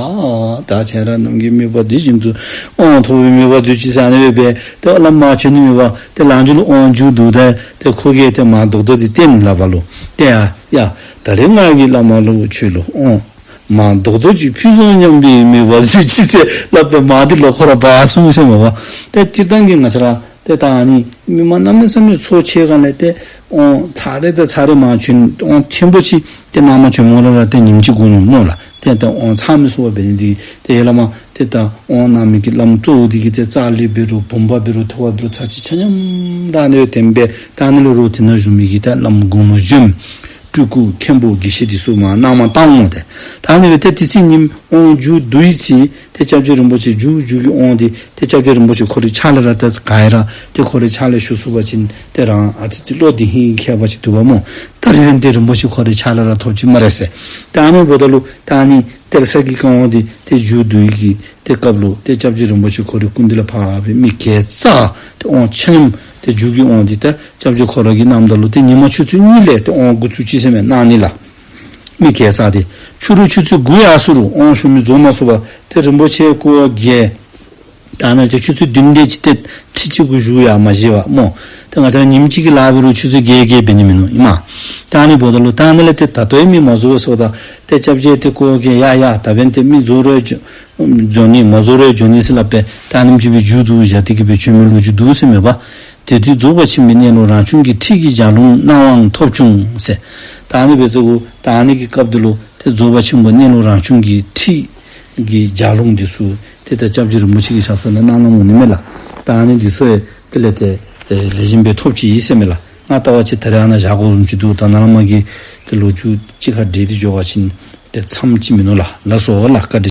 ད་ཁྱེད་ར་རྣམས་ཀྱི་མོས་པ་འདི་བཞིན་དུ་དབང་ཐོབ་པའི་མོས་པ་མཛོད་ཅིག་ཟེར་ཨ་ནི་སྦེ་འབད། ཏེ་བླམ་མར་བྱོན་ནི་མེད་པར་ཏེ་ལམ་འཇུག་ལུ་དབང་མཇུག་བསྡུཝ་ད་ཏེ་ཁོ་གིས་ཏེ་མར་རྡོག་རྡོག་འདི་བསྟན་སླབ་པ་ལུ་ཏེ་ཡ་ཡ་ད་རེས་ང་གིས་བླ་མ་ལུ་ཁྱོད་ལུ་དབང་མར་རྡོག་རྡོག་ཅིག་ཕུལ་སོང་སྙམ་པའི་མོས་པ་མཛོད་ཅིག་ཟེར་སླབ་སྦེ་མར་འདི་ལོག་ཁོ་ར་འབག་སོང་ཟེར་མས་པ། ཏེ་སྤྱིར་བཏང་གི་ང་བཅས་ར་ཏེ་ད་ཨ་ནི་མི་མང་གནམ་མེད་ས་མེད་ཚོགས་ཆེ་སྒང་ལས་ཏེ་དབང་ཚར་རེ་དང་ཚར་རེ་མར་བྱོན་དབང་ཆེན་པོ་ཅིག་ཏེ་གནང་མ་བྱོནམ་ར་ར་ཏེ་ཉིནམ་གཅིག་འགོར་ནུག་སྨོ་ལགས། ཏེ་ད་དབང་ཚར་མི་ཚུགས་པ་འབད་ནི་འདི་ཏེ་ཡར་ལས་མར་ཏེ་ད་དབང་གནང་མི་གི་བླམ་གཙོ་བོ་འདི་གིས་ཏེ་རྩ་ལས་འབད་རུང་བུམ་པ་འབད་རུང་ཐོད་པ་འབད་རུང་ཚར་གཅིག་ཆ་མཉམ་ར་ཨ་ནི་སྦེ་བསྟན་པས། ད་ཨ་ནི་ལས་རུང་དེ་ནང་བཞུགས་མི་གི་ད་བླམ་དགུང་ལོ་གཞོནམ་ སྤྲུལ་སྐུ་མཁན་པོ་དགེ་བཤེས་འདི་ཚུ་མར་གནང་མ་བཏང་འོང་། ཏེ་ད་ཨ་ནི་སྦེ་ཏེ་དེ་ཚེ་ཉིནམ་དབང་མཇུག་བསྡུ་ཡི་ཚེ་ཏེ་སྐྱབས་རྗེ་རིན་པོ་ཆེ་མཇུག་མཇུག་གི་དབང་འདི་ཏེ་སྐྱབས་རྗེ་རིན་པོ་ཆེ་ཁོ་རའི་ཕྱག་ལས་ར་ཏེ་ག་ར་ཏེ་ཁོ་རའི་ཕྱག་ལས་ཞུ་ཚུགས་པ་ཅིན་ཏེ་རང་ཨ་ཙི་ཅིག་བློ་བདེ་ཧིང་ཁེངས་པ་ཅིག་འདུག་པ་སྨོ། ད་རི་བན་ཏེ་རིན་པོ་ཆེ་ཁོ་རའི་ཕྱག་ལས་ར་ཐོབ་ཅི་སྨ་རེ་ཟེར། ཏེ་ཨ་ནི་འབདཝ་ད་ལུ་ད་ཨ་ནི་གཏེར་གསར་གྱི་བཀའ་དབང་འདི་ཏེ་མཇུག་བསྡུ་ཡི་གི་ཏེ་སྐབས་ལུ་ཏེ་སྐྱབས་རྗེ་རིན་པོ་ཆེ་ཁོ་རའི་སྐུ་མདུན་ལས་ཕར་སྦེ་མི་གྱལ་རྩ་ཏེ་དབང་ཆེ་ལམ་ཏེ་མཇུག་གི་དབང་འདི་ཏེ་སྐྱབས་རྗེ་ཁོ་ར་གིས་གནངམ་ད་ལུ་ཏེ་ཉི་མ་ཆུ་ཚོད་གཉིས་ལས་ཏེ་དབང་འགོ་བཙུགས་ཅི་ཟེར་མས་གནང་ནི་ལགས། མི་གྱལ་རྩ་འདི་ཕྱི་རུ་ཆུ་ཚོད་དགུ་ཡར་སོང་རུང་དབང་ཞུ་མི་འཛོམས་མ་ཚུགས་པར་ཏེ་རིན་པོ་ཆེ་སྐུ་འོ་བརྒྱལ། ད་ནཱ་ཏེ་ཆུ་ཚོད་བདུན་དེ་ཅིག་ཏེ་ཁྲི་གཅིག་གུ་བཞུགས་ཡང་མ་བཞེས་པར་སྨོ། ཏེ་ང་བཅས་ར་ཉིནམ་གཅིག་གི་ལཱ་འབད་རུང་ཆུ་ཚོད་བརྒྱད་བརྒྱད་འབད་ནི་མིན་ནུག་ཨིན་མས། ད་ཨ་ནི་འབདཝ་ད་ལུ་ད་ནཱ་ལས་ཏེ་ད་ལྟོ་ཡང་མི་མ་འཛོམས་པས་ཟེརཝ་ད་ཏེ་སྐྱབས་རྗེ་ཏེ་སྐུ་འོ་བརྒྱལ་ཡ་ཡ་ད་འབདན་ཏེ་མི་འཛོམས་རུང་འགྱོ་འགྱོ་ནི་མ་འཛོམས་རུང་འགྱོ་ནི་ཟེར་སླབ་སྦེ་ད་ཨ་ནེམ་ཅིག་སྦེ་མཇུག་བསྡུ་བཞག་སྟེ་གི་སྦེ་བྱོན་མི་ལོ་རྒྱུས་འདུག་ཟེར་མས་པ། དེ་དུས་རྫོགས་པ་ཆེན་པོའི་གནས་ལུགས་རང་བྱུང་གི་ཁྲིད་ཀྱི་ལྗགས་ལུང་གནང་བའང་ཐོབ་བྱུང་ཟེར། ད་ཨ་ནི་སྦེ་ཚུ་ད་ཨ་ནི་གི་སྐབས་འདི་ལུ་ཏེ་རྫོགས་པ་ཆེན་པོ་གནས་ལུགས་རང་བྱུང་གི་ཁྲིད་ཀྱི་ལྗགས་ལུང་འདི་ཚུ་ཏེ་ད་སྐྱབས་རྗེ་རིན་པོ་ཆེ་གི་ཞབས་ས་ལས་གནང་གནངམ་འོང་ནི་མས་ལགས། ད་ཨ་ནི་འདི་ཚུ་ཡང་དེ་ལས་ཏེ་ཨེ་ལེགས་ཤོམ་སྦེ་ཐོབ་ཅི་ཨིན་ཟེར་མས་ལགས། ང་ལྟ་བ་ཅིན་ད་རེས་ཨ་ནཱ་བཞག་དགོཔ་བཟུམ་ཅིག་འདུག། ད་ནཱ་ལས་མར་གྱི་ཏེ་ལོ་རྒྱུས་གཅིག་ཁར་འདྲེས་ཏེ་འགྱོ་བ་ཅིན་ཏེ་མཚམས་ཅིག་མིན་ནུག་ལགས། ལགས་སོ་ལགས། བཀའ་དྲིན་ཆེ།